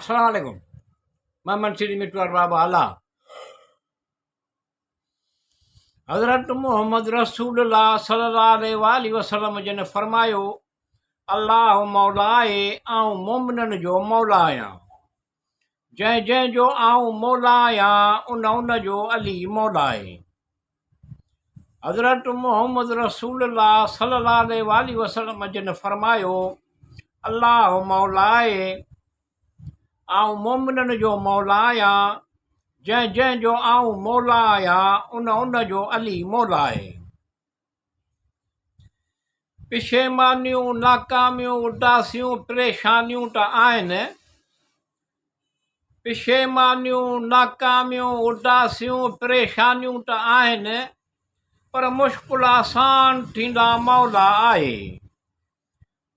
السلام عليڪم مان منشي مٽوار بابا الله حضرت محمد رسول الله صلي الله عليه واله وسلم جن فرمايو الله مولا آهي آئون مومنن جو مولا آهيان جنهن جنهن جو آئون مولا آهيان ان ان جو علي مولا آهي حضرت محمد رسول الله صلي الله عليه واله وسلم جن فرمايو الله مولا آهي آئون مومنن جو مولا آهيان، جنهن جنهن جو آئون مولا آهيان، ان ان جو علي مولا آهي. پشيمانيون، ناڪاميون، اداسيون، پريشانيون ته آهن. پشيمانيون، ناڪاميون، اداسيون، پريشانيون ته آهن، پر مشڪل آسان ٿيندا مولا آهي.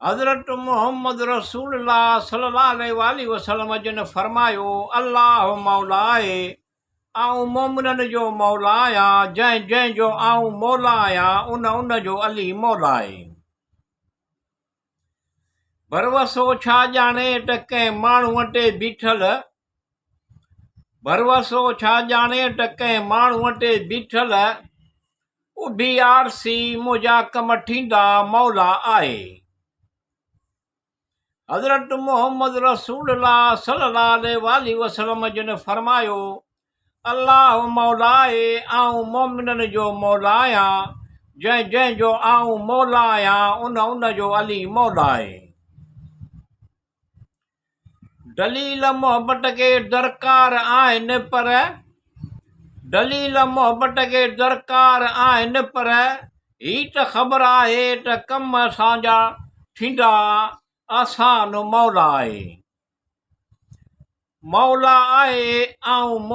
حضرت محمد رسول الله صلي الله عليه واٰله وسلم جن فرمايو، الله مولا آهي، آئون مؤمنن جو مولا آهيان، جنهن جنهن جو آئون مولا آهيان، ان ان جو علي مولا آهي. ڀروسو ڇا ڄاڻي ته ڪنهن ماڻهوء تي بيٺل ڀروسو ڇا ڄاڻي ته ڪنهن ماڻهوء تي بيٺل اڀي آرسي منهنجا ڪم ٿيندا مولا آهي. حضرت محمد رسول الله صلي الله عليه واٰله وسلم جن فرمايو، الله مولا آهي، آئون مؤمنن جو مولا آهيان، جنهن جنهن جو آئون مولا آهيان، ان ان جو علي مولا آهي. دليل محبت کي درڪار آهن پر دليل محبت کي درڪار آهن پر هي ته خبر آهي ته ڪم اسان جا ٿيندا آسان مولا آهي مولا آهي آئون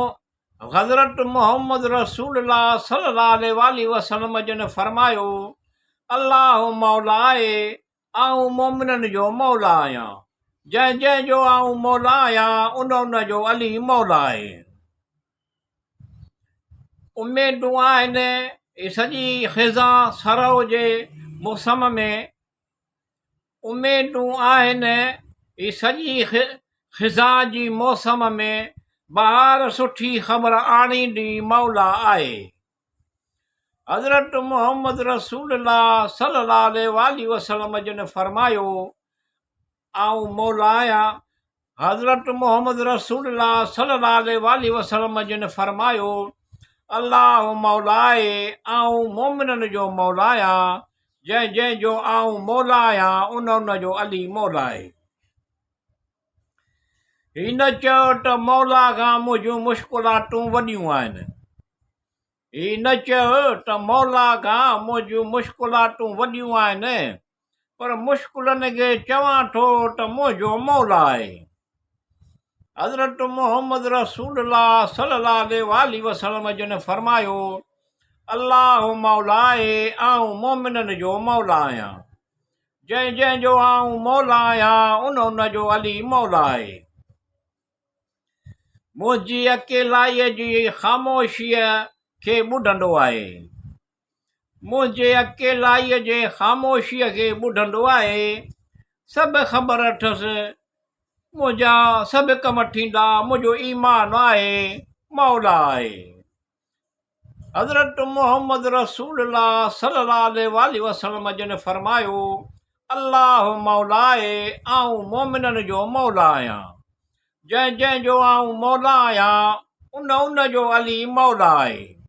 حضرت محمد رسول الله صلي الله عليه واٰله وسلم جن فرمايو الله مولا آهي آئون مؤمنن جو مولا آهيان، جنهن جنهن جو آئون مولا آهيان، ان ان جو علي مولا آهي. اميدون آهن هي سڄي خزان سرء جي موسم ۾، اميدون آهن هي سڄي خزان جي موسم ۾، بهار سٺي خبر آڻيندي مولا آهي. حضرت محمد رسول الله صلي الله عليه واٰله وسلم جن فرمايو، آئون مولا آهيان. حضرت محمد رسول الله صلي الله عليه واٰله وسلم جن فرمايو، الله مولا آهي، آئون مؤمنن جو مولا آهيان، جنهن جنهن جو آئون مولا آهيان، ان ان جو علي مولا آهي. هي نه چئو ته مولا کان منهنجون مشڪلاتون وڏيون آهن. هي نه چئو ته مولا کان منهنجون مشڪلاتون وڏيون آهن، پر مشڪلن کي چوان ٿو ته منهنجو مولا آهي. حضرت محمد رسول الله صلي الله عليه واٰله وسلم جن فرمايو، الله مولا آهي، آئون مؤمنن جو مولا آهيان. جنهن جنهن جو آئون مولا آهيان، ان ان جو علي مولا آهي. منهنجي اڪيلائيء جي خاموشيء کي ٻڌندو آهي. منهنجي اڪيلائيء جي خاموشيء کي ٻڌندو آهي. سڀ خبر اٿس. منهنجا سڀ ڪم ٿيندا. منهنجو ايمان آهي. مولا آهي. حضرت محمد رسول الله صلي الله عليه واٰله وسلم جن فرمايو، الله مولا آهي، آئون مؤمنن جو مولا آهيان. جنهن جنهن جو آئون مولا آهيان، ان ان جو علي مولا آهي.